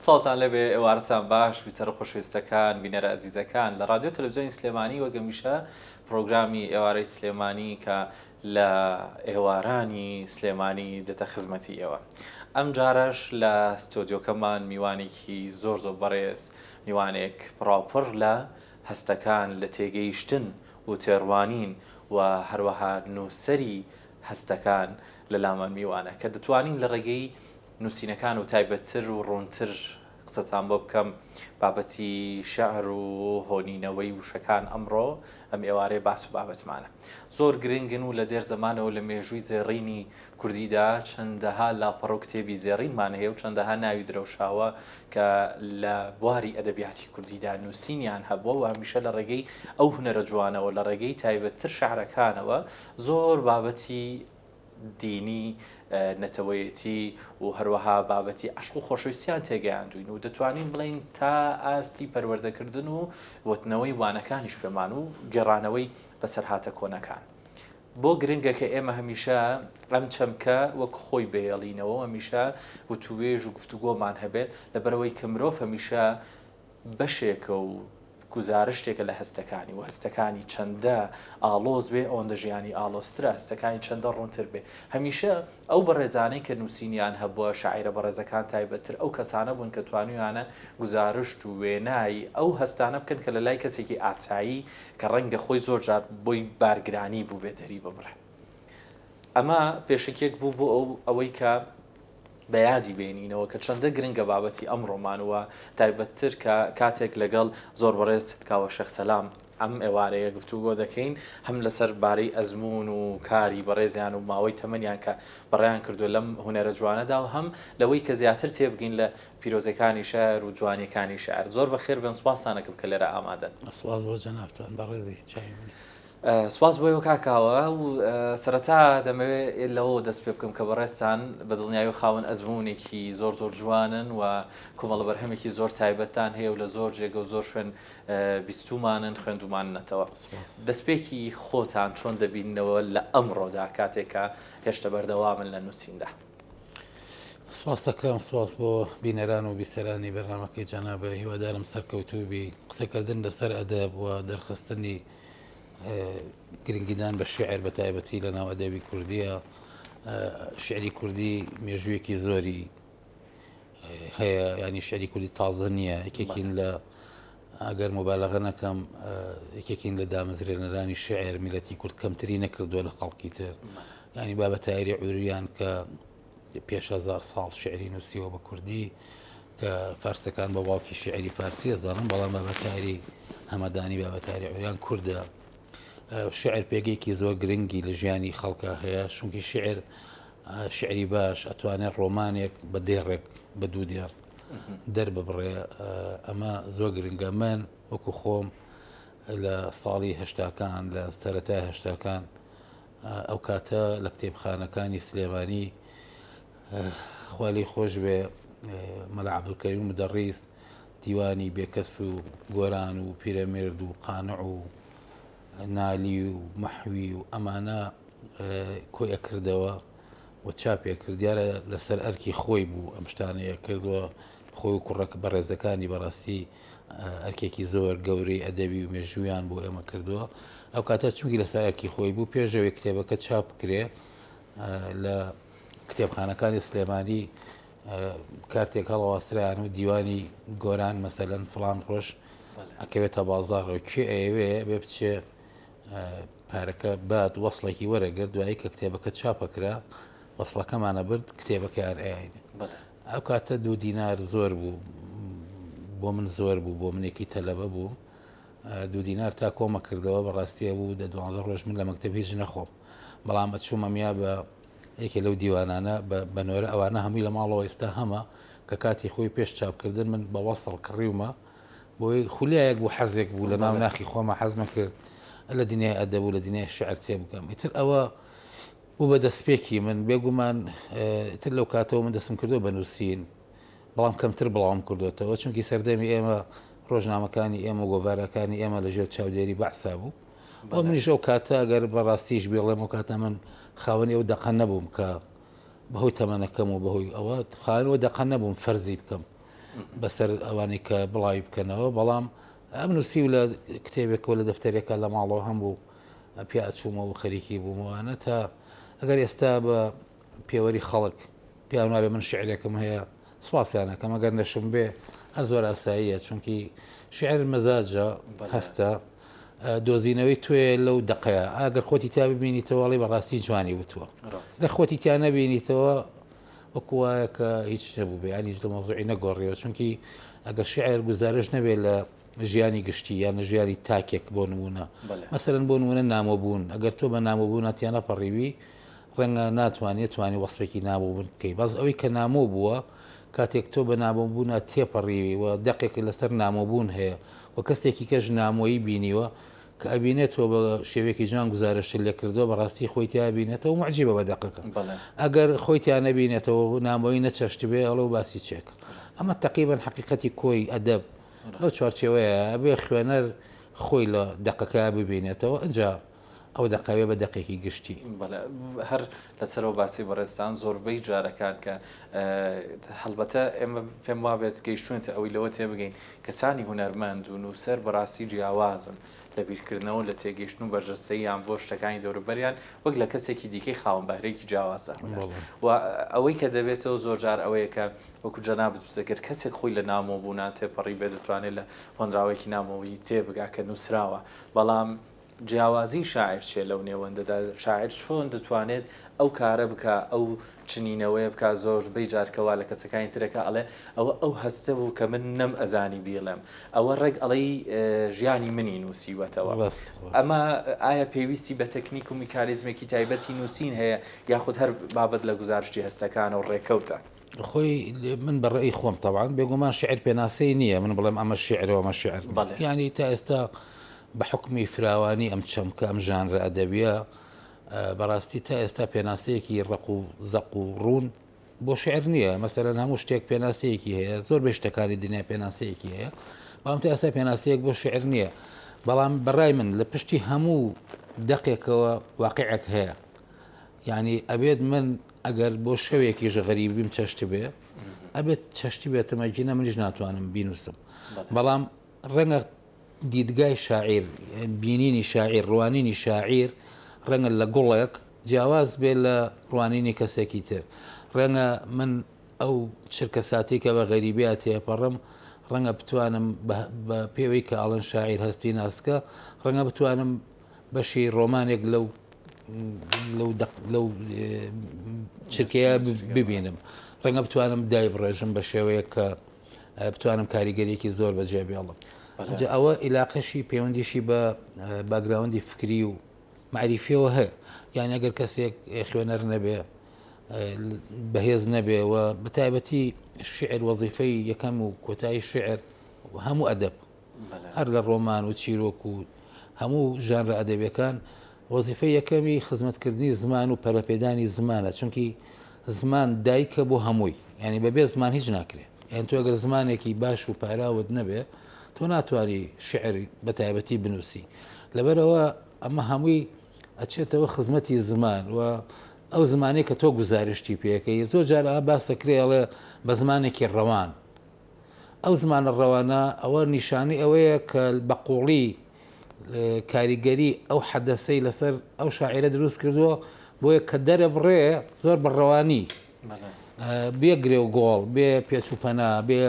سڵاوتان لێبێ ئێوارەتان باش بیسەرە خۆشەویستەکان بینەرە ئەزیزەکان لە ڕادیۆ تەلەفزیۆنی سلێمانی وەک هەمیشە پڕۆگرامی ئێوارەی سلێمانی کە لە ئێوارانی سلێمانی دێتە خزمەتی ئێوە ئەم جارەش لە ستۆدیۆکەمان میوانێکی زۆر زۆر بەڕێز میوانێک پڕاوپڕ لە هەستەکان لە تێگەیشتن و تێڕوانین و هەروەها نووسەری هەستەکان لە لامان میوانە کە دەتوانین لە ڕێگەی نووسینەکان و تایبەتتر و ڕوونتر قسەتان بۆ بکەم بابەتی شعر و هۆنینەوەی وشەکان ئەمڕۆ ئەم ئێوارەیە باس و بابەتمانە زۆر گرنگن و لە دێر زەمانەوە لە مێژووی زێڕینی کوردیدا چەندەها لاپەڕە و کتێبی زێڕینمان هەیە و چەندەها ناوی درەوشاوە کە لە بواری ئەدەبیاتی کوردیدا نووسینیان هەبووە و هەمیشە لە ڕێگەی ئەو هونەرە جوانەوە لە ڕێگەی تایبەتتر شعرەکانەوە زۆر بابەتی دینی، نەتەوەیەتی و هەروەها بابەتی عەشق و خۆشەویستیان تێگەیاندووین و دەتوانین بڵێین تا ئاستی پەروەردەکردن و وتنەوەی وانەکانیش پێمان و گێڕانەوەی بەسەرهاتە کۆنەکان. بۆ گرنگە کە ئێمە هەمیشە ئەم چەمکە وەک خۆی بهێڵینەوە و هەمیشە وتووێژ و گفتوگۆمان هەبێت، لەبەرئەوەی کە مرۆڤ هەمیشە بەشێکە و گوزارشتێکە لە هەستەکانی و هەستەکانی چەندە ئاڵۆز بێ ئەوەندە ژیانی ئاڵۆزترە، هەستەکانی چەندە ڕوونتر بێ. هەمیشە ئەو بەڕێزانەی کە نووسینیان هەبووە، شاعیرە بەڕێزەکان تایبەتتر ئەو کەسانە بوون کە توانیویانە گوزارشت و وێنای ئەو هەستانە بکەن کە لە لای کەسێکی ئاسایی کە ڕەنگە خۆی زۆر جار بۆی بارگرانی بووبێ دەریببڕێ. ئەمە پێشەکیەک بوو بۆ ئەوەی کە بە یادی بێنینەوە کە چەندە گرنگە بابەتی ئەمڕۆمان و تایبەتتر کە کاتێک لەگەڵ زۆر بەڕێز کاوە شێخ سەلام ئەم ئێوارەیە گفتوگۆ دەکەین هەم لەسەر بارەی ئەزموون و کاری بەڕێزیان و ماوەی تەمەنیان کە بەڕێیان کردووە لەم هونەرە جوانەدا و هەم لەوەی کە زیاتر تێبگەین لە پیرۆزیەکانی شعر و جوانیەکانی شعر. زۆر بەخێر بێن سوپاستان ئەکەم کە لێرە ئامادەن. سوپاس بۆ جەنابتان بەڕێزی چاوی منی. سوپاس بۆ ئێوە کاک کاوە و سەرەتا دەمەوێت لەوەوە دەست پێ بکەم کە بەڕێزتان بە دڵنیایی و خاوەن ئەزموونێکی زۆر زۆر جوانن و کۆمەڵە بەرهەمێکی زۆر تایبەتتان هەیە و لە زۆر جێگە و زۆر شوێن بیستومانن خوێندوماننەتەوە. دەستپێکی خۆتان چۆن دەبیننەوە لە ئەمڕۆدا کاتێک کە هێشتا بەردەوامن لە نووسیندا؟ سپاس دەکەم سپاس بۆ بینەران و بیسەرانی بەرنامەکەی جەنابە هیوادارم سەرکەوتوو بی قسەکردن لەسەر ئەدەب و دەرخستنی گرنگیدان بە شعر بە تایبەتی لە ناو ئەدەبی کوردیە شعری کوردی مێژوویەکی زۆری هەیە ینی شعری کوردی تازە نییە یەکێکین لە ئەگەر مبالغە نەکەم یەکێکین لە دامەزرێنەرانی شعر میلەتی کورد کەمتری نەکردووە لە خەڵکی تر ینی بابە تایری عوریان کە پێش هەزار ساڵ شعری نووسیوە بە کوردی کە فارسەکان بە باوکی شعری فارسی ئەزانن بەڵام بابە تایری هەمەدانی بابە تایری عوریان کوردە شعر پێگەیەکی زۆر گرنگی لە ژیانی خەڵکە هەیە چونکی شعر شعری باش ئەتوانێت ڕۆمانێک بە دێڕێک بە دوو دێڕ دەرببڕێ ئەمە زۆر گرنگە من وەکو خۆم لە ساڵی هەشتاکان لە سەرەتای هەشتاکان ئەو کاتە لە کتێبخانەکانی سلێمانی خوا لێی خۆش بێ مەلا عەبدولکەریم مدەڕیس دیوانی بێکەس و گۆران و پیرەمێرد و قانع و نالی و مەحوی و ئەمانە کۆی ئەکردەوە و چاپێ کرد دیارە لەسەر ئەرکی خۆی بوو ئەم شتانەیە کردووە خۆی و کوڕەک بەڕێزەکانی بەڕاستی ئەرکێکی زۆر گەورەی ئەدەبی و مێژوویان بۆ ئێمە کردووە ئەو کاتە چونکی لەسەر ئەرکی خۆی بوو پێشەوەی کتێبەکە چاپ بکرێ لە کتێبخانەکانی سلێمانی کارتێک هەڵەواسرایان و دیوانی گۆران مەسەلەن فڵان ڕۆژ ئەکەوێتە بازاڕەوە کێ ئەیەوێ بێ بچێ پارەکە بات وەسڵێکی وەرەگرت دوایی کە کتێبەکە چاپەکرا وەسڵەکەمانە برد کتێبەکەیان ئەیین ئەو کاتە دوو دینار زۆر بوو بۆ من زۆر بوو بۆ منێکی تەلەبە بوو دوو دینار تا کۆمە کردەوە بەڕاستیە بوو دە دوانزە ڕۆژ من لە مەکتەب هیچ نەخۆم بەڵام ئەچوومە میا بە یەکێ لەو دیوانانە بە نۆرە ئەوانە هەمووی لە ماڵەوە ئێستا هەمە کە کاتی خۆی پێش چاپکردن من بە وەسڵ کڕیومە بۆی خولیایەک بوو حەزێک بوو لە ناو ناخی خۆمە حەزمە کرد لە دنیای ئەدەب و لە دنیای شعر تێبگەم ئیتر ئەوە بوو بە دەستپێکی من بێگومان تر لەو کاتەوە من دەستم کردو بە نووسین بەڵام کەمتر بڵاوم کردوێتەوە چونکی سەردەمی ئێمە ڕۆژنامەکانی ئێمە گۆڤارەکانی ئێمە لەژێر چاودێری بەعسا بوو بۆ منیش ئەو کاتە ئەگەر بەڕاستیش بێڵێم ئەو کاتە من خاوەنی ئەو دەقە نەبووم کە بەهۆی تەمەنەکەم و بەهۆی ئەوە خاوەنەوە دەقە نەبووم فەرزی بکەم. بەسەر ئەوانەی کە بڵاوی بکەنەوە بەڵام ئەم نووسی و لە کتێبێکەوە لە دەفتەرێکە لە ماڵەوە هەم بوو پیا ئەچوومەوە و خەریکی بوومەوانە تا ئەگەر ئێستا بە پێوەری خەڵک پیاو نابێ من شعرێکم هەیە سوپاسیان ئەکەم ئەگەر نەشم بێ هەر زۆر ئاساییە چونکی شعر مەزاجە هەستە دۆزینەوەی توێ لەو دەقەیە ئەگەر خۆتی تا ببینیتەوە ئەڵێ بەڕاستی جوانی وتووە لە خۆتی تیا نەبینیتەوە وەکو وایە کە هیچ نەبوو بێ یان هیچ لە مەوزوعی نەگۆڕیەوە چونکی ئەگەر شعر گوزارش نەبێ لە ژیانی گشتی یان ژیانی تاکێک بۆ نمونە مەسەرەن بۆ نمونە نامۆبوون ئەگەر تۆ بە نامۆبوونە تیانە پەڕیوی ڕەنگە ناتوانێ توانی وەسفێکی نامۆبوون بکەی بەس ئەوەی کە نامۆ بووە کاتێک تۆ بە نامۆبوونا تێپەڕیوی و دەقێک لەسەر نامۆبوون هەیە و کەسێکی کەش نامۆیی بینیوە کە ئەبینێت تۆ بە شێوەیەکی جوان گوزارشتت لێ کردووە بەڕاستی خۆی تیا بینێتەوە موعجیبە بە دەقەکە ئەگەر خۆی تیا نەبینێتەوە و نامۆیی نەچەشتبێ ئەڵێ و باسی چێکە ئەمە تەقریبەن حەقیقەتی کۆی ئەدەب لەو چوارچێوەیە ئەبێ خوێنەر خۆی لە دەقەکە ببینێتەوە ئەجا ئەو دەقەوێ بە دەقێکی گشتی. بەڵێ هەر لەسەر ئەو باسی بەڕێزتان زۆربەی جارەکان کە هەڵبەتە ئێمە پێم وابێت گەیشتوونەتە ئەوەی لەوە تێبگەین کەسانی هونەرمەند و نووسەر بەڕاستی جیاوازن لە بیرکردنەوە لە تێگەیشتن و بەرجەستەییان بۆ شتەکانی دەوروبەریان وەک لە کەسێکی دیکەی خاوەن بەهرەیەکی جیاوازە و ئەوەی کە دەبێتەوە زۆرجار ئەوەیە کە وەکو جەنابت وتت گەر کەسێک خۆی لە نامۆبوونا تێپەڕی بێت دەتوانێت لە هۆنراوەیەکی نامۆیی تێبگا کە نووسراوە بەڵام جیاوازی شاعیر چیە لەو نێوەندەدا؟ شاعیر چۆن دەتوانێت ئەو کارە بکا، ئەو چنینەوەیە بکا، زۆربەی جار کە وا لە کەسەکانی ترەکە ئەڵێ ئەوە ئەو هەستە بوو کە من نەم ئەزانی بیڵێم، ئەوە ڕێک ئەڵێی ژیانی منی نووسیوەتەوە. ئەمە ئایا پێویستی بە تەکنیک و میکانیزمێکی تایبەتی نووسین هەیە یاخود هەر بابەت لە گوزارشتی هەستەکانە و ڕێکەوتە؟ خۆی من بە ڕێی خۆم تەبعەن بێگومان شیعر پێناسەی نییە من بڵێم ئەمە شیعرە و ئەمە شیعر نییە. یانی تا ئێستا بە حوکمی فراوانی ئەم چەمکە ئەم ژانرە ئەدەبیە بەڕاستی تا ئێستا پێناسەیەکی ڕق و زەق و ڕوون بۆ شعر نییە مەسەرەن هەموو شتێک پێناسەیەکی هەیە زۆر بە شتەکانی دنیا پێناسەیەکی هەیە بەڵام تا ئێستا پێناسەیەک بۆ شعر نییە بەڵام بەڕای من لە پشتی هەموو دەقێکەوە واقعێک هەیە یعنی ئەبێت من ئەگەر بۆ شەوێکیش غەریبیم چەشتبێ ئەبێت چەشتی بێتمە گینە منیش ناتوانم بینوسم بەڵام ڕەنگە دیدگای شاعیر، بینینی شاعیر، ڕوانینی شاعیر ڕەنگە لە گوڵێک جیاواز بێ لە ڕوانینی کەسێکی تر. ڕەنگە من ئەو چرکەساتەی کە بە غەریبیا تێپەڕم، ڕەنگە بتوانم بە پێوەی کە ئەڵێن شاعیر هەستی ناسکە، ڕەنگە بتوانم بەشی ڕۆمانێک لەو لەو دەق لەو چرکەیە ببینم. ڕەنگە بتوانم دایبڕێژم بە شێوەیەک کە بتوانم کاریگەریەکی زۆر بەجێ بێڵم جا ئەوە ئیلاقەشی پەیوەندیشی بە باگراوندی فکری و معریفیەوە هەیە یان ئەگەر کەسێک خوێنەر نەبێ بەهێز نەبێ و بەتایبەتی شعر وەزیفەی یەکەم و کۆتایی شعر هەموو ئەدەب هەر لە ڕۆمان و چیرۆک و هەموو ژانرە ئەدەبیەکان وەزیفەی یەکەمی خزمەتکردنی زمان و پەرەپێدانی زمانە چونکی زمان دایکە بۆ هەمووی یعنی بەبێ زمان هیچ ناکرێ یان تۆ ئەگەر زمانێکی باش و پاراوت نەبێ تۆ ناتوانانی شعر بە تایبەتی بنووسی لەبەرەوە ئەمە هەمووی ئەچێتەوە خزمەتی زمان و ئەو زمانەی کە تۆ گوزارشتی پێەکەی زۆر جار باسەکرێ ئەڵێ بە زمانێکی ڕەوان ئەو زمانە ڕەوانە ئەوە نیشانەی ئەوەیە کە بە قووڵی کاریگەری ئەو حەدەسەی لەسەر ئەو شاعیرە دروست کردووە بۆیە کە دەرەبڕێ زۆر بە ڕەوانی بێ گرێ و گۆڵ بێ پێچ و پەنا بێ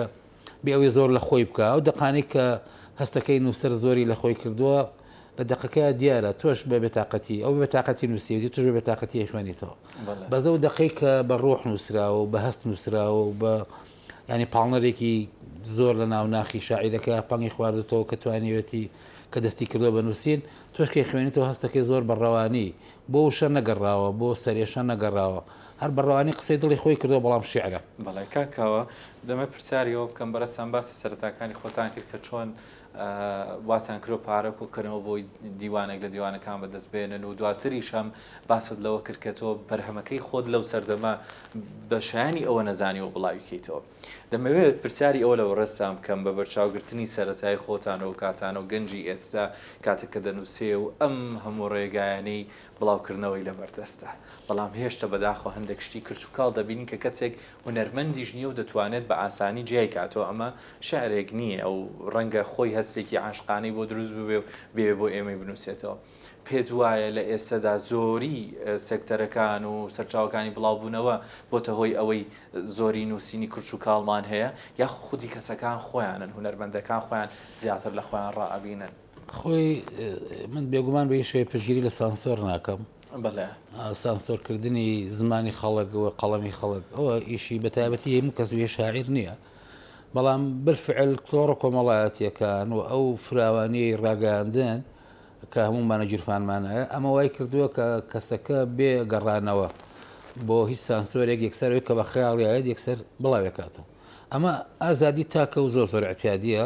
بێ ئەوەی زۆر لە خۆی بکە ئەو دەقانەی کە هەستەکەی نووسەر زۆری لە خۆی کردووە لە دەقەکەیا دیارە تۆش بە بێتاقەتی ئەو بێتاقەتی نووسیویەتی تۆش بە بێتاقەتی خوێنیتەوە بەس ئەو دەقەی کە بە ڕۆح نووسراوە و بە هەست نووسراوە و بە یانی پاڵنەرێکی زۆر لە ناو ناخی شاعیرەکە پەنگی خواردوتەوە کە توانیوێتی کە دەستی کردووە بە نووسین تۆش کەی خوێنیتەوە هەستەکەی زۆر بە ڕەوانی بۆ وشە نەگەڕاوە بۆ سەرێشە نەگەڕاوە هەر بە ڕەوانی قسەی دڵی خۆی کردووە بەڵام شیعرە. بەڵێ کاک کاوە دەمەوێت پرسیاری ئەوە بکەم بەڕێزتان باسی سەرەتاکانی خۆتان کرد کە چۆن واتان کرۆ پارە کۆکەنەوە بۆی دیوانێک لە دیوانەکان بەدەست بێنن و دواتریش هەم باست لەوە کرد کە تۆ بەرهەمەکەی خۆت لەو سەردەمە بە شایانی ئەوە نەزانیوە بڵاوی کەیتەوە. دەمەوێت پرسیاری ئەوە لە بەڕێزتان بکەم بە بەرچاوگرتنی سەرەتای خۆتان و کاتانە و گەنجی ئێستا کاتێک کە دەنووسێ و ئەم هەموو ڕێگایانەی بڵاوکردنەوەی لەبەردەستە بەڵام هێشتا بەداخەوە هەندێک شتی کرچ و کاڵ دەبینین کە کەسێک هونەرمەندیش نییە و دەتوانێت بە ئاسانی جیای کاتەوە ئەمە شعرێک نییە و ڕەنگە خۆی هەستێکی عاشقانەی بۆ دروست ببێ و بێ بۆ ئێمەی بنووسێتەوە. پێت وایە لە ئێستەدا زۆری سێکتەرەکان و سەرچاوەکانی بڵاوبوونەوە بۆتە هۆی ئەوەی زۆری نووسینی کرچ و کاڵمان هەیە یاخو خودی کەسەکان خۆیانن هونەرمەندەکان خۆیان زیاتر لە خۆیان ڕائەبینن؟ خۆی من بێگومان بە هیچ شێوەیەک پشتگیری لە سانسۆر ناکەم. بەڵێ. سانسۆرکردنی زمانی خەڵک و قەڵەمی خەڵک ئەوە ئیشی بە تایبەتی هەموو کەس بێ شاعیر نییە. بەڵام بالفعل تۆڕە کۆمەڵایەتیەکان و ئەو فراوانیەی ڕاگەیاندن کە هەموومانە گیرفانمان هەیە ئەمە وای کردووە کە کەسەکە بێ گەڕانەوە بۆ هیچ سانسۆرێک یەکسەر ئەوەی کە بە خەیاڵیایەت یەکسەر بڵاوێکاتەوە ئەمە ئازادی تاکە و زۆر زۆر اعتیادیە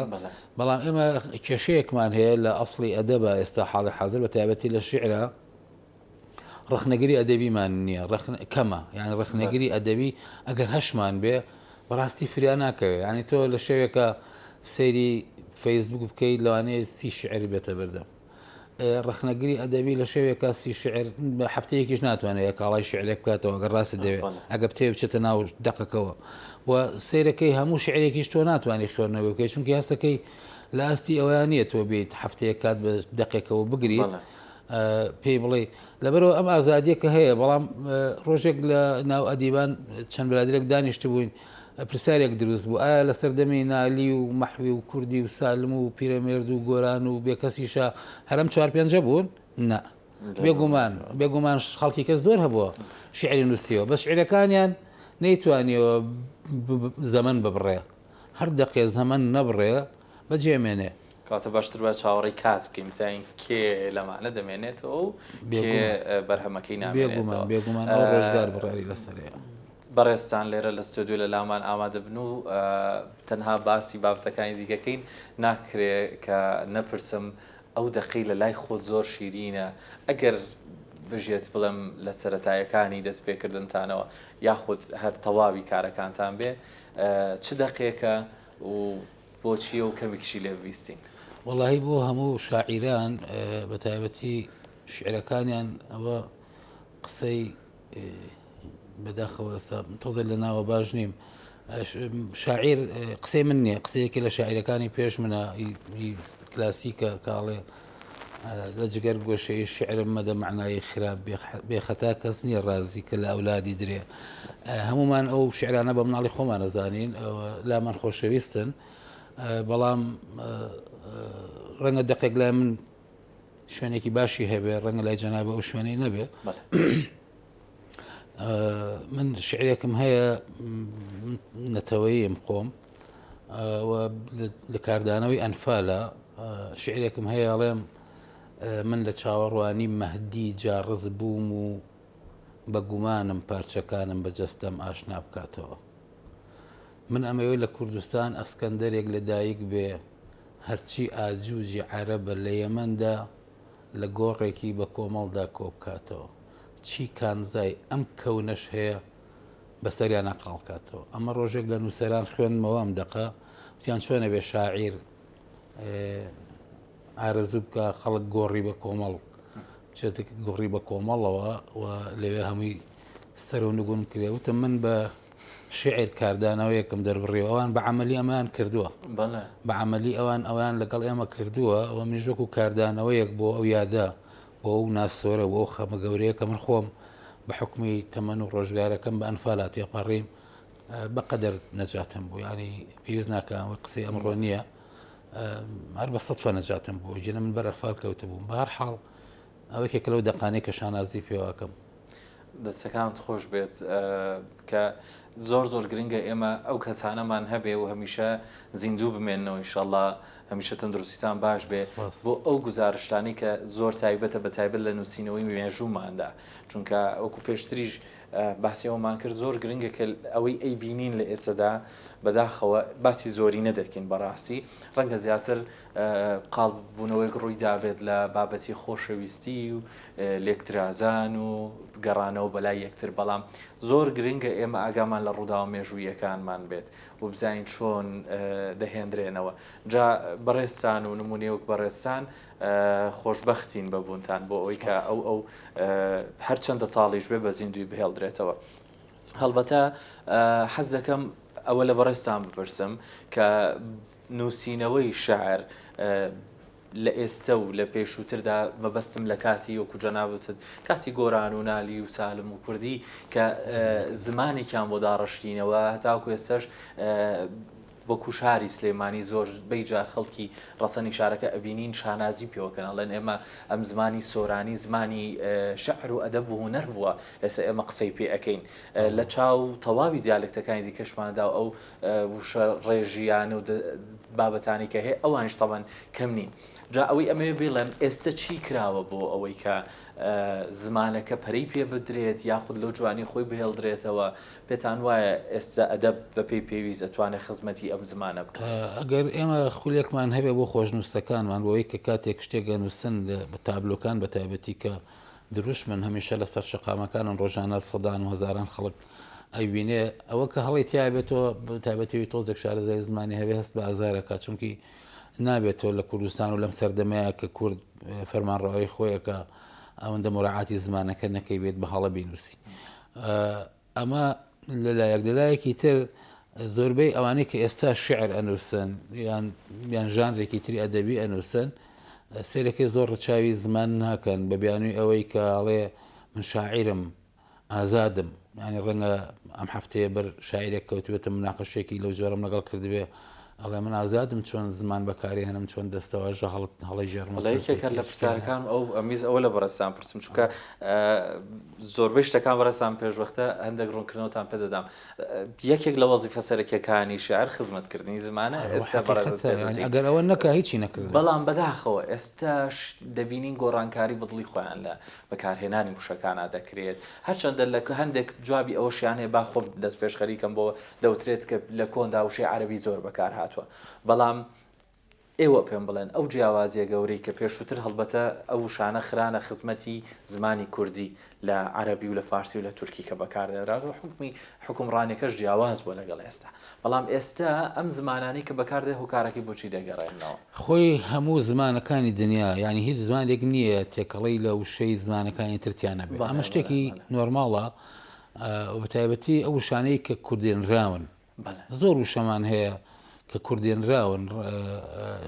بەڵام ئێمە کێشەیەکمان هەیە لە ئەسڵی ئەدەبە ئێستا حاڵی حاضر بە تایبەتی لە شیعرا ڕەخنەگری ئەدەبیمان نییە کەمە یان ڕەخنەگری ئەدەبی ئەگەر هەشمان بێ بەڕاستی فریا ناکەوێت ینی تۆ لە شەوێکە سەیری فەیسبوک بکەیت لەوانەیە سی شعر بێتە بەردەم ڕەخنەگری ئەدەبی لە شەوێکا سی شعر بە هەفتەیەکیش ناتوانێت کاڵای شعرێک بکاتەوە گەر ڕاستت دەوێت ئەگە بتەوێت بچێتە ناو دەقەکەوە و سەیرەکەی هەموو شعرێکیش تۆ ناتوانانی خوێندنەوە بکەیت چونکە هەستەکەی لە ئاستی ئەوەیان نییە تۆ بیت هەفتەیەک کات بە دەقێکەوە بگریت پێی بڵێ لەبەرەوە ئەم ئازادیە کە هەیە بەڵام ڕۆژێک لە ناو ئەدیبان چەند برادرێک دانیشت بووین پرسیارێک دروست بوو ئایا لە سەردەمی نالی و مەحوی و کوردی و سالم و پیرەمێرد و گۆران و بێکەسیشا هەر ئەم چوار پێنجە بوون؟ نا. بێگومان بێگومان خەڵکی کە زۆر هەبووە شیعری نووسیوە بەس شیعرەکانیان نەیتوانیوە زەمەن ببڕێ هەر دەقێ زەمەن نەبڕێ بەجێ مێنێ. کەواتە باشتر وایە چاوەڕێی کات بکەین بزانین کێ لەمانە دەمێنێتەوە و کێ بەرهەمەکەی نامێنێتەوە. بێگومان بێگومان ئەو ڕۆژگار بڕیاری لەسەرەیە. بەڕێزتان لێرە لە ستۆدیۆ لە لامان ئامادە بن و تەنها باسی بابەتەکانی دیکەکەین ناکرێ کە نەپرسم ئەو دەقەی لە لای خۆت زۆر شیرینە ئەگەر بژێت بڵێم لە سەرەتایەکانی دەست پێکردنتانەوە یاخود هەر تەواوی کارەکانتان بێ چ دەقێکە و بۆچیە و کەمێکیشی لێ ببیستین؟ وەڵاهی بۆ هەموو شاعیران بە تایبەتی شیعرەکانیان ئەوە قسەی بەداخەوە ئێستا تۆزێ لە ناوە باش نیم شاعیر قسەی من نییە قسەیەکی لە شاعیرەکانی پێش منە کلاسیکە کاڵێ لە جگەر گۆشەی شعرم مەدە معنای خراپ بێخەتا کەس نییە ڕازی کە لە ئەولادی درێ هەمومان ئەو شعرانە بە مناڵی خۆمانە زانین لامان خۆشەویستن بەڵام ڕەنگە دەقێک لای من شوێنێکی باشی هەبێ ڕەنگە لای جەنابە ئەو شوێنەی نەبێ من شعرێکم هەیە نەتەوەییم خۆم لە کاردانەوەی ئەنفالە شعرێکم هەیە ئەڵێم من لە چاوەڕوانی مەهدی جاڕز بووم و بە گومانم پارچەکانم بە جەستەم ئاشنا بکاتەوە من ئەمەوێت لە کوردستان ئەسکەندەرێک لە دایک بێ هەرچی ئاجوجی عەرەبە لە یەمەندا لە گۆڕێکی بە کۆمەڵدا کۆبکاتەوە، چی کانزای ئەم کەونەش هەیە بەسەریانا قاڵکاتەوە. ئەمە ڕۆژێک لە نووسەران خوێندمەوە ئەم دەقە، وتیان چۆن ئەبێ شاعیر ئارەزوو بکا خەڵک گۆڕی بە کۆمەڵ بچێتە گۆڕی بە کۆمەڵەوە و لەوێ هەمووی سەر و نگون بکرێ. وتم من بە شیعر کاردانەوەیەکم دەربڕیوە ئەوان بە عەمەلی ئەمەیان کردووە بە عەمەلی ئەوان ئەویان لەگەڵ ئێمە کردووە و منیش وەکو کاردانەوەیەک بۆ ئەو یادە بۆ ئەو ناسۆرە بۆ ئەو خەمە گەورەیە کە من خۆم بە حکومی تەمەن و ڕۆژگارەکەم بە ئەنفالا تێپەڕیم بەقەدەر نەجاتم بوو ینی پێویست ناکە ئەوەی قسەی ئەمڕۆ نییە هەر بە سەدفە نەجاتم بوو جنە من بەر ئەنفال کەوتبووم بە هەر حاڵ ئەوە یەکێکە لەو دەقانەی کە شانازی پێوەکەم. دەستەکانت خۆش بێت کە زۆر زۆر گرنگە ئێمە ئەو کەسانەمان هەبێ و هەمیشە زیندوو بمێنەوە ئیشەڵا هەمیشە تەندروستیتان باش بێ بۆ ئەو گوزارشتانی کە زۆر تایبەتە بە تایبەت لە نووسینەوەی مێژووماندا چونکە وەکو پێشتریش باسی ئەومان کرد زۆر گرنگە کە ئەوەی ئەی بینین لە ئێستادا بەداخەوە باسی زۆرینە دەکەین بەڕاستی ڕەنگە زیاتر قاڵ بوونەوەیەک ڕووی دابێت لە بابەتی خۆشەویستی و لێکترازان و گەڕانەوە بەلای یەکتر بەڵام زۆر گرنگە ئێمە ئاگامان لە ڕووداوە مێژوویەکانمان بێت و بزانین چۆن دەهێندرێنەوە جا بەڕێزتان و نمونەی وەک بەڕێزتان خۆشبەختین بە بوونتان بۆ ئەوەی کە ئەو ئەو هەرچەندە تاڵیش بێ بە زیندوی بهێڵدرێتەوە. هەڵبەتە حەز دەکەم ئەوە لە بەڕێزتان بپرسم کە نووسینەوەی شعر لە ئێستە و لە پێشووتردا مەبەستم لە کاتی وەکو جەنابتت کاتی گۆران و نالی و سالم و کوردی کە زمانێکیان بۆ داڕشتینەوە هەتاکو ئێستەش وەکو شاری سلێمانی زۆر بەی جار خەڵکی ڕەسەنی شارەکە ئەبینین شانازی پێوەکەن ئەڵێن ئێمە ئەم زمانی سۆرانی زمانی شعر و ئەدەب و هونەر بووە ئێستا ئێمە قسەی پێ ئەکەین لە چاو تەواوی دیالێکتەکانی دیکەشماندا ئەو وشە ڕێژیانە و بابەتانی کە هەیە ئەوانیش تەبەن کەم نین. جا ئەوەی ئەمەوێ بیڵێم ئێستە چی کراوە بۆ ئەوەی کە زمانەکە پەرەی پێ بدرێت یاخود لەو جوانی خۆی بهێڵدرێتەوە پێتان وایە ئێستە ئەدەب بەپێی پێویست ئەتوانێت خزمەتی ئەم زمانە بکات؟ ئەگەر ئێمە خولێکمان هەبێ بۆ خۆشنووسەکانمان بۆ ئەوەی کە کاتێک شتێک ئەنووسن لە تابلۆکان بە تایبەتی کە دروشمن هەمیشە لەسەر شەقامەکانن ڕۆژانە سەدان و هەزاران خەڵک ئەیبینێ ئەوە کە هەڵی تیا بێتەوە بە تایبەتی تۆزێک شارەزای زمانی هەبێ هەست بە ئازارەکە چونکی نابێتەوە لە کوردستان و لەم سەردەمەیە کە کورد فەرمانڕەوایی خۆیەکە ئەوەندە مراعاتی زمانەکە نەکەی بێت بە هەڵە بینوسی ئەمە لەلایەک لەلایەکی تر زۆربەی ئەوانەی کە ئێستا شعر ئەنووسن یان یان ژانرێکی تری ئەدەبی ئەنووسن سێرەکەی زۆر ڕچاوی زمان ناکەن بە بیانووی ئەوەی کە ئەڵێ من شاعیرم ئازادم ینی ڕەنگە ئەم هەفتەیە بەر شاعیرێک کەوتبێتە مناقەشێکی لەو جۆرەم لەگەڵ کردبێ ئەڵێ من ئازادم چۆن زمان بەکارێنم چۆن دەستەواژە هەڵ هەڵی ژێرم وەڵا یەکێکە لە پرسیارەکان ئەو ئەمیز ئەوە لە بەڕێزتان پرسم چونکە زۆربەی شتەکان بەڕێزتان پێشوەختە هەندێک ڕوونکردنەوەتان پێ دەدام یەکێک لە وەزیفە سەرەکیەکانی شعر خزمەتکردنی زمانە ئێستا بەڕێزت پێ دەوتی. ئەگەر ئەوە نەکا هیچی نەکردووە. بەڵام بەداخەوە ئێستاش دەبینین گۆڕانکاری بەدڵی خۆیان لە بەکارهێنانی وشەکانا دەکرێت هەرچەندە لە هەندێک جوابی ئەوەشیان هەیە با خۆم دەستپێشخەری کەم بۆ دەوترێت کە لە کۆندا وشەی عەرەبی زۆر بەکار هاتووە بەڵام ئێوە پێم بڵێن ئەو جیاوازیە گەورەی کە پێشووتر هەڵبەتە ئەو وشانە خرانە خزمەتی زمانی کوردی لە عەرەبی و لە فارسی و لە تورکی کە بەکاردێنران و حوکمی حوکمڕانیەکەش جیاواز بووە لەگەڵ ئێستا بەڵام ئێستا ئەم زمانانەی کە بەکاردێ هۆکارەکەی بۆچی دەگەڕێننەوە؟ خۆی هەموو زمانەکانی دنیا یانی هیچ زمانێک نییە تێکەڵەی لە وشەی زمانەکانی تر تیا نەبێ ئەمە شتێکی نۆرماڵە و بەتایبەتی ئەو وشانەی کە کوردێنراون زۆر وشەمان هەیە کە کوردێنراون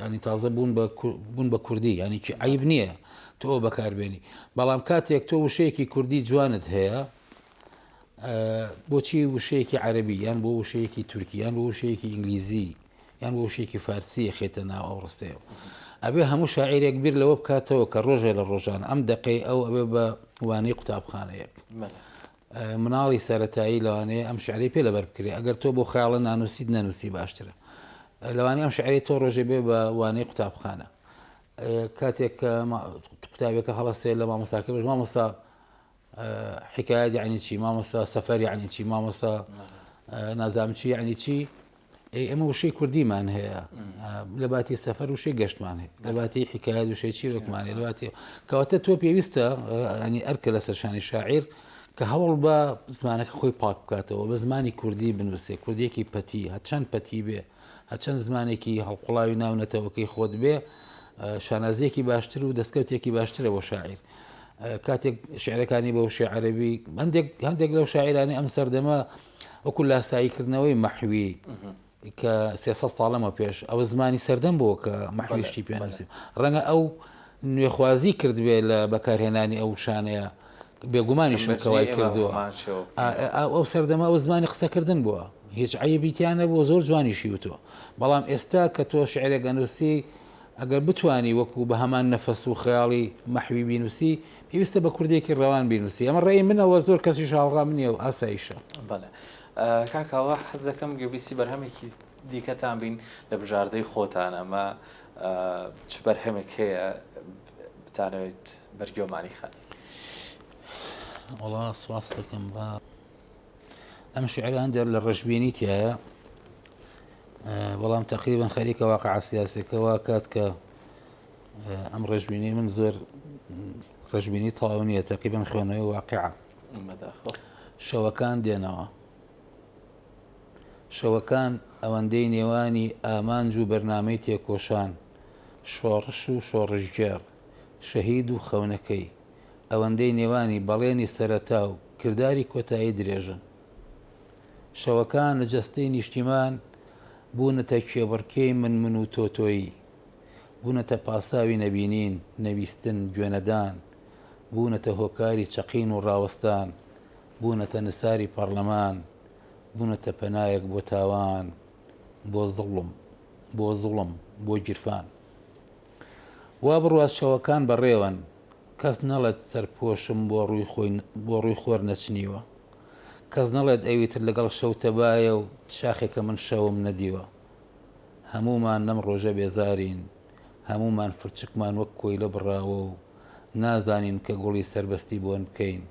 ینی تازە بوون بە بوون بە کوردی ینی کی عیب نییە تۆ ئەو بەکاربێنی بەڵام کاتێک تۆ وشەیەکی کوردی جوانت هەیە بۆچی وشەیەکی عەربی یان بۆ وشەیەکی تورکی یان بۆ وشەیەکی ئینگلیزی یان بۆ وشەیەکی فارسی خێتە ناو ئەو ڕستەیەوە ئەبێ هەموو شاعیرێک بیر لەوە بکاتەوە کە ڕۆژێ لە ڕۆژان ئەم دەقەی ئەو ئەبێ بە وانەی قوتابخانەیەک مناڵی سەرەتایی لەوانەیە ئەم شعرەی پێ لەبەر بکرێ ئەگەر تۆ بۆ خەیاڵە نانووسیت نەنووسی باشترە لەوانەیە ئەم شعرەی تۆ ڕۆژێ بێ بە وانەی قوتابخانە کاتێک کە قوتابیەکە هەڵەسێ لە مامۆستاکە بژ مامۆستا حکایەت یعنی چی مامۆستا سەفەر یعنی چی مامۆستا نازام چی یعنی چی ئەی ئێمە وشەی کوردیمان هەیە لە باتی سەفەر وشەی گەشتمان هەیە لە باتی حکایەت وشەی چیرۆکمان هەیە لە باتی کەواتە تۆ پێویستە ینی ئەرکە لەسەر شانی شاعیر کە هەوڵ بە زمانەکە خۆی پاک بکاتەوە بە زمانی کوردی بنووسێ کوردێکی پەتی هەچەند پەتی بێ هەچەند زمانێکی هەڵقوڵاوی ناو نەتەوەکەی خۆت بێ شانازیەکی باشتر و دەستکەوتێکی باشترە بۆ شاعیر کاتێک شعرەکانی بە وشەی عەربی هەندێک هەندێک لەو شاعیرانی ئەم سەردەمە وەکو لاساییکردنەوەی مەحوی کە 300 ساڵ لەمە پێش ئەوە زمانی سەردەم بووە کە مەحوی شتی پێ نووسی ڕەنگە ئەو نوێخوازی کردبێ لە بەکارهێنانی ئەو وشانەیە بێگومانیشم کە وای کردووە ئەو سەردەمە ئەو زمانی قسەکردن بووە هیچ عەیبی تیا نەبووە زۆر جوانیشی وتووە بەڵام ئێستا کە تۆ شعرێک ئەنووسی ئەگەر بتوانی وەکو بە هەمان نەفەس و خەیاڵی مەحوی بینووسی پێویستە بە کوردێکی ڕەوان بینووسی ئەمە ڕێی منە وە زۆر کەسیش هاوڕام نییە و ئاساییشە. بەڵێ کاک هاوا حەز دەکەم گوێبیستی بەرهەمێکی دیکەتان بین لە بژاردەی خۆتان ئەمە چ بەرهەمێک هەیە بتانەوێت بەرگۆمانی خەن؟ بەڵام تەقریبەن خەریکە واقعە سیاسەکە وا کات کە ئەم ڕێژبینی من زۆر ڕژبینی تەواو نییە تەقیبەن خوێنەوەی واقعە شەوەکان دێنەوە شەوەکان ئەوەندەی نێوانی ئامانج و بەرنامەی تێکۆشان شۆڕش و شۆڕشگێڕ شەهید و خەونەکەی ئەوەندەی نێوانی بەڵێنی سەرەتا و کرداری کۆتایی درێژن شەوەکان لە جەستەی نیشتیمان بوونەتە کێبڕکێی من من و تۆ تۆیی. بوونەتە پاساوی نەبینین، نەویستن، گوێنەدان. بوونەتە هۆکاری چەقین و ڕاوەستان. بوونەتە نساری پەڕلەمان. بوونەتە پەنایەک بۆ تاوان، بۆ زوڵم، بۆ زوڵم، بۆ گیرفان. وا بڕوات شەوەکان بەڕێوەن، کەس نەڵێت سەرپۆشم بۆ ڕووی خۆی بۆ ڕووی خۆر نەچنیوە. کەس نەڵێت ئەوی تر لەگەڵ شەو تەبایە و شاخێکە من شەوم نەدیوە. هەموومان لەم ڕۆژە بێزارین، هەموومان فرچکمان وەک کۆیلە بڕاوە و نازانین کە گوڵی سەربەستی بۆن بکەین،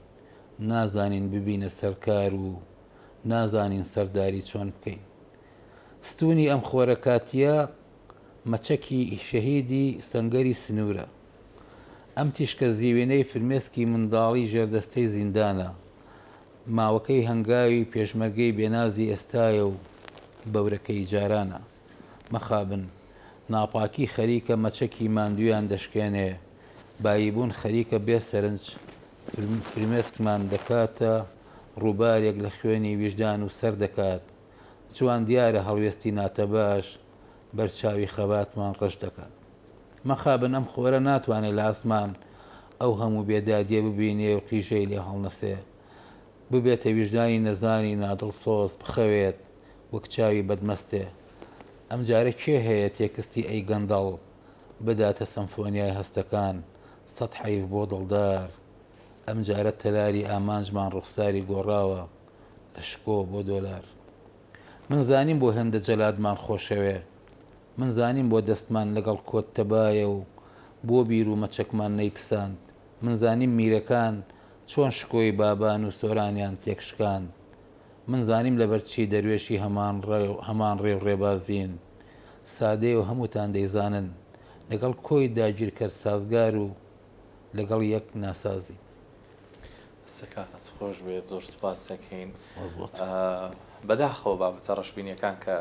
نازانین ببینە سەرکار و نازانین سەرداری چۆن بکەین. ستوونی ئەم خۆرە کاتییە مەچەکی شەهیدی سەنگەری سنوورە. ئەم تیشکە زیوینەی فرمێسکی منداڵی ژێردەستەی زیندانە. ماوەکەی هەنگاوی پێشمەرگەی بێنازی ئێستایە و بەورەکەی جارانە. مەخابن، ناپاکی خەریکە مەچەکی ماندوویان دەشکێنێ، باییبوون خەریکە بێ سەرنج فرمێسکمان دەکاتە ڕووبارێک لە خوێنی ویژدان و سەر دەکات. جوان دیارە هەڵوێستی ناتەباش بەر چاوی خەباتمان ڕەش دەکات. مەخابن ئەم خۆرە ناتوانێ لە ئاسمان ئەو هەموو بێدادیە ببینێ و قیژەی لێ هەڵنەسێ. ببێتە ویژدانی نەزانی نادڵسۆز بخەوێت وەک چاوی بەدمەستێ. ئەمجارە کێ هەیە تێکستی ئەی گەندەڵ بداتە سەمفۆنیای هەستەکان سەت حەیف بۆ دڵدار. ئەمجارە تەلاری ئامانجمان ڕوخساری گۆڕاوە لە شکۆ بۆ دۆلار. من زانیم بۆ هێندە جەلادمان خۆشەوێ. من زانیم بۆ دەستمان لەگەڵ کۆت تەبایە و بۆ بیر و مەچەکمان نەیپساند. من زانیم میرەکان چۆن شکۆی بابان و سۆرانیان تێکشکاند. من زانیم لەبەر چی دەروێشی هەمان هەمان ڕێ و ڕێبازین. سادەیە و هەمووتان دەیزانن. لەگەڵ کۆی داگیرکەر سازگار و لەگەڵ یەک ناسازین. دەستەکانت خۆش بێت زۆر سوپاس دەکەین. سوپاس بۆ تۆ. بەداخەوە بابەتە ڕەشبینیەکان کە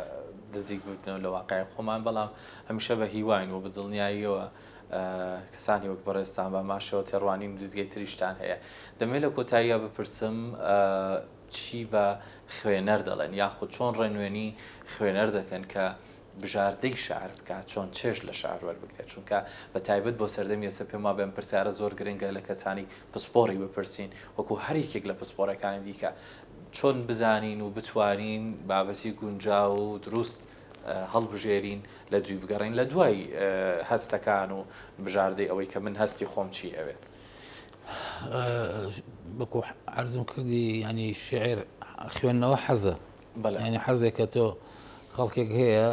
نزیک ببنەوە لە واقعی خۆمان بەڵام هەمیشە بە هیواین و بە دڵنیاییەوە کەسانی وەک بەڕێزتان بە ماشەوە تێڕوانین و دیدگەی تریشتان هەیە دەمەوێت لە کۆتاییە بپرسم چی بە خوێنەر دەڵێن یاخود چۆن ڕێنوێنی خوێنەر دەکەن کە بژاردەی شعر بکات چۆن چێژ لە شعر وەربگرێت چونکە بە تایبەت بۆ سەردەمی ئێستا پێم وابێ ئەم پرسیارە زۆر گرنگە لە کەسانی پسپۆڕی بپرسین وەکو هەر یەکێک لە پسپۆڕەکانی دیکە چۆن بزانین و بتوانین بابەتی گونجاو و دروست هەڵبژێرین لە دوی بگەڕین لە دوای هەستەکان و بژاردەی ئەوەی کە من هەستی خۆم چی ئەوێت. وەکو عەرزم کردی ینی شعر خوێندنەوە حەزە بەڵێ. یانی حەزێکە تۆ خەڵکێک هەیە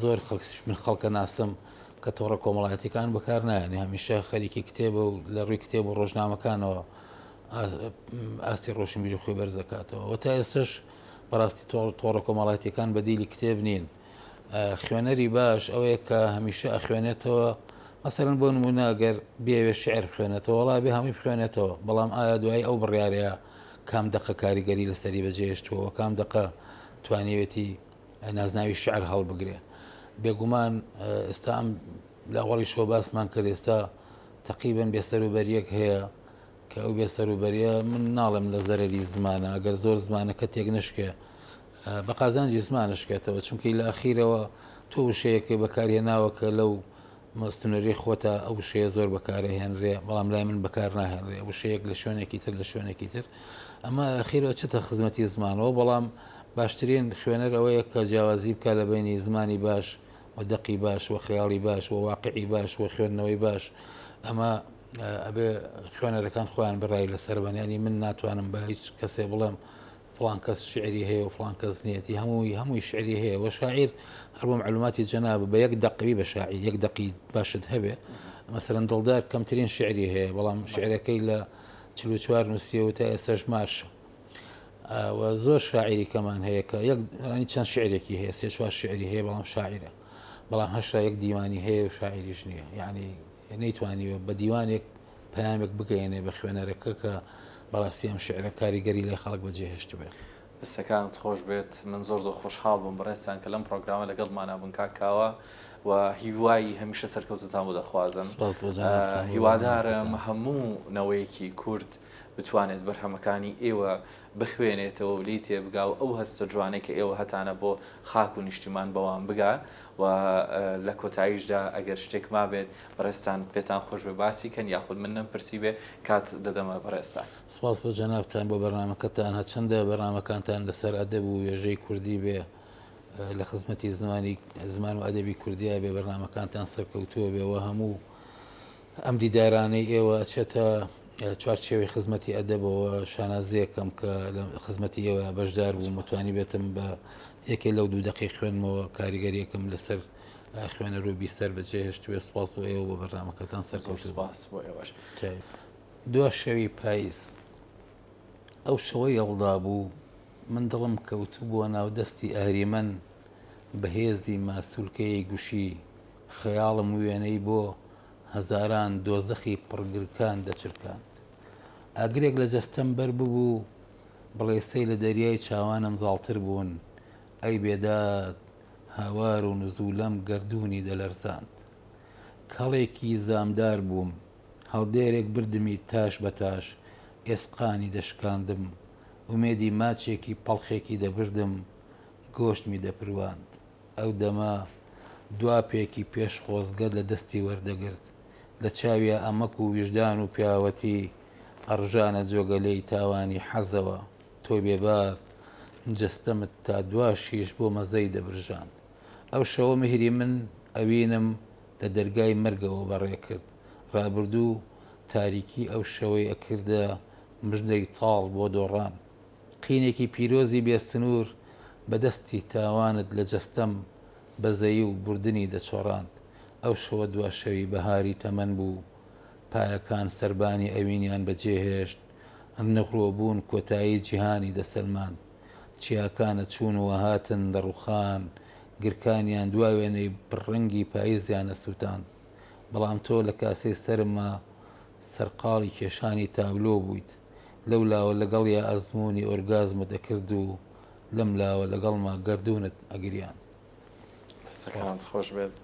زۆر خەڵک من خەڵکە ناسم کە تۆڕە کۆمەڵایەتەکان بەکار نایەنی هەمیشە خەریکی کتێبە و لە ڕووی کتێب و ڕۆژنامەکانەوە ئاستی ڕۆشنبیری خۆی بەرزەکاتەوە و تا ئێستش بەڕاستی تۆڕە کۆمەڵایەتەکان بەدیلی کتێب نین خوێنەری باش ئەوەیە کە هەمیشە ئەخوێنێتەوە مەسەرن بۆ نمونە گەر بێوێ شعر بخوێنێتەوە وڵا بێ هەمووی بخوێنێتەوە بەڵام ئایا دوای ئەو بڕیارەیە کام دەقە کاریگەری لەسەری بەجێهێشتووە و کام دەقە توانیوێتی نازناوی شعر هەڵبگرێ. بێگومان ئێستا ئەم لە ئەوەڵیشەوە باسمان کرد ئێستا تەقریبەن بێسەروبەریەک هەیە کە ئەو بێسەروبەریە من ناڵێم لە زەرەری زمانە ئەگەر زۆر زمانەکە تێک نشکێ بە قازانجی زمانشکێتەوە چونکی لە ئەخیرەوە تۆ وشەیەکە بەکارهێناوە کە لەو سنوری خۆتە ئەو وشەیە زۆر بەکارئەهێنرێ بەڵام لای من بەکار ناهێنرێ وشەیەک لە شوێنێکی تر لە شوێنێکی تر ئەمە ئەخیرەوە چتە خزمەتی زمانەوە بەڵام باشترین خوێنەر ئەوەیە کە جیاوازی بکە لە بینی زمانی باش و دەقی باش و خەیاڵی باش و واقعی باش و خوێندنەوەی باش ئەمە ئەبێ خوێنەرەکان خۆیان بڕای لەسەر بن ینی من ناتوانم بە هیچ کەسێ بڵێم فڵان کەس شیعری هەیە و فڵان کەس نیەتی هەمووی هەمووی شیعری هەیە وە شاعیر هەر بۆ معلوماتی جەناب بە یەک دەقوی بە شاعیر یەک دەقی باشت هەبێ مەسەرەن دڵدار کەمترین شیعری هەیە بەڵام شیعرەکەی لە 44 نووسیە و تا ئێستاش مارشە. و زۆر شاعیری کەمان هەیە کە یەک ینی چەند شعرێکی هەیە سێ چوار شعری هەیە بەڵام شاعیرە بەڵام هەشتا یەک دیوانی هەیە و شاعیریش نییە یعنی نەیتوانیوە بە دیوانێک پەیامێک بگەیەنێ بە خوێنەرەکە کە بەڕاستی ئەم شعرە کاریگەری لای خەڵک بەجێهێشت بێت. دەستەکانت خۆش بێت من زۆر زۆر خۆشحاڵ بووم بەڕێزتان کە لەم پڕۆگرامە لەگەڵمانا بوون کاک کاوە و هیوای هەمیشە سەرکەوتنتان بۆ دەخوازم سپاس بۆ جەنابتان بۆ هیوادارم بەرنامەکەتان. هەموو نەوەیەکی کورد بتوانێت بەرهەمەکانی ئێوە بخوێنێتەوە و لێی تێبگا و ئەو هەستە جوانەی کە ئێوە هەتانە بۆ خاک و نیشتیمان بەوان بگا و لە کۆتاییشدا ئەگەر شتێک مابێت بەڕێزتان پێتان خۆش بێ باسی کەن یاخود من نەمپرسیبێ کات دەدەمە بەڕێزتان. سپاس بۆ جەنابتان بۆ بەرنامەکەتان هەرچەندە بەرنامەکانتان لەسەر ئەدەب و وێژەی کوردی بێ لە خزمەتی زمانی زمان و ئەدەبی کوردیا بێ بەرنامەکانتان سەرکەوتووە بێ و هەموو ئەم دیدارانەی ئێوە ئەچێتە چوارچێوەی خزمەتی ئەدەبەوە شانازیەکەم کە لە خزمەتی ئێوە بەشدار بووم و توانیبێتم بە یەکێ لەو دوو دەقەی خوێنمەوە کاریگەریەکەم لەسەر خوێنەر و بیسەر بەجێهێشتبێ سپاس بۆ ئێوە بۆ بەرنامەکەتان زۆر سەرکەوتوو بن. سپاس بۆ ئێوەش. دوا شەوی پاییز ئەو شەوە یەڵدا بوو من دڵم کەوتبووە ناو دەستی ئەهریمەن بە هێزی ماسوولکەی گوشی خەیاڵم وێنەی بۆ هەزاران دۆزەخی پڕگرکان دەچرکاند. ئاگرێک لە جەستەم بەر ببوو، بڵێسەی لە دەریای چاوانم زاڵتر بوون. ئەی بێداد، هاوار و نزوولەم گەردوونی دەلەرزاند. کەڵێکی زامدار بووم، هەڵدێرێک بردمی تاش بە تاش ئێسقانی دەشکاندم، ئومێدی ماچێکی پەڵخێکی دەبردم، گۆشتمی دەپرواند. ئەو دەمە دوا پێکی پێش خۆزگەت لە دەستی وەردەگرت. لە چاویا ئەمەک و ویژدان و پیاوەتی ئەڕژانە جۆگەلەی تاوانی حەزەوە. تۆی بێباک جەستەمت تا دوا شیش بۆ مەزەی دەبرژاند. ئەو شەوە میهری من ئەوینم لە دەرگای مەرگەوە بەڕێ کرد. ڕابردوو تاریکی ئەو شەوەی ئەکردە مژدەی تاڵ بۆ دۆڕان. قینێکی پیرۆزی بێ سنوور بە دەستی تاوانت لە جەستەم بەزەیی و بوردنی دەچۆڕاند. ئەو شەوە دوا شەوی بەهاری تەمەن بوو. پایەکان سەربانی ئەوینیان بە جێ هێشت. نغرۆ بوون کۆتایی جیهانی دەسەلماند. چیاکان ئەچوون و ئەهاتن دەڕووخان. گرکانیان دوا وێنەی پڕ ڕەنگی پاییزیان ئەسووتاند. بەڵام تۆ لە کاسەی سەرما سەرقاڵی کێشانی تابلۆ بوویت. لەو لاوە لەگەڵیا ئەزموونی ئۆرگازمت ئەکرد و لەم لاوە لەگەڵما گەردوونت ئەگریاند. دەستەکانت خۆش بێت.